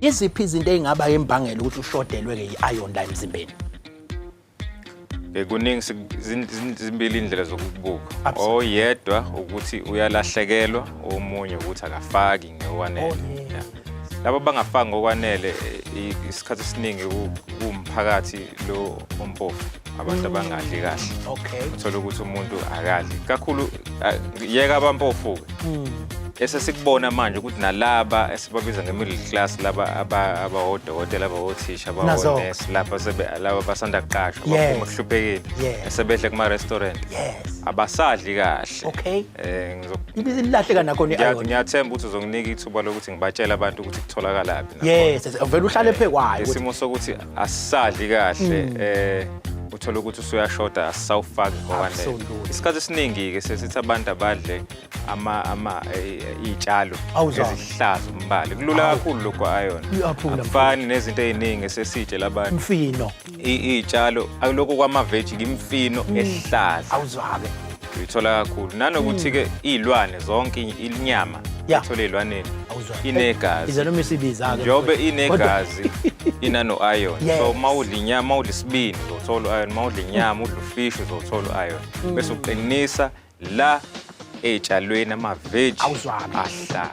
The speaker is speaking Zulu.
Iziphi izinto ey'ngaba imbangela ukuthi ushodelwe-ke i-iron la emzimbeni? Kuningi, zimbili indlela zokukubuka. Oyedwa ukuthi uyalahlekelwa, omunye ukuthi akafaki ngokwanele. Yeah. Labo abangafaki ngokwanele, isikhathi esiningi kuwumphakathi lo ompofu, abantu abangadli kahle. Uthola ukuthi umuntu akadli kakhulu, yeka abampofu-ke. Esesikubona manje ukuthi nalaba esibabiza nge-middle class, laba abawodokotela, abawothisha, Nazo. abawonesi, lapha laba basanda kuqashwa, baphuma ekuhluphekeni, esebedle kuma-restaurant, abasadli kahle. Ibize lilahleka nakhona i-iron. Ngiyathemba ukuthi uzonginika ithuba lokuthi ngibatshele abantu ukuthi kutholakalaphi nakhona. Yes, vele uhlale phe kwayo Isimo sokuthi asisadli kahle, uthola ukuthi usuyashoda, asisawufaki ngokwanele. Isikhathi esiningi-ke sesithi abantu abadle ama ama iy'tshalo Awuzwa. ezihlaza umbala. Kulula kakhulu lokhu iron. Iyaphula, Akufani nezinto ey'ningi esesitshela abantu. Imfino. Iy'tshalo, lokhu kwamaveji, imfino ehlaza. Awuzwa-ke. Uyithola kakhulu. Nanokuthi-ke iy'lwane zonke, inyama uthola ey'lwaneni Awuzwa. inegazi. Ize noma isibiza-ke. Njengoba Mfowethu. inegazi, inano-iron. So uma udla inyama, uma udla isibindi, uzothola u-iron. Uma udla inyama, udla ufishi, uzothola u-iron. Bese uqinisa la ey'tshalweni, amaveji Awuzwa-ke. ahlala.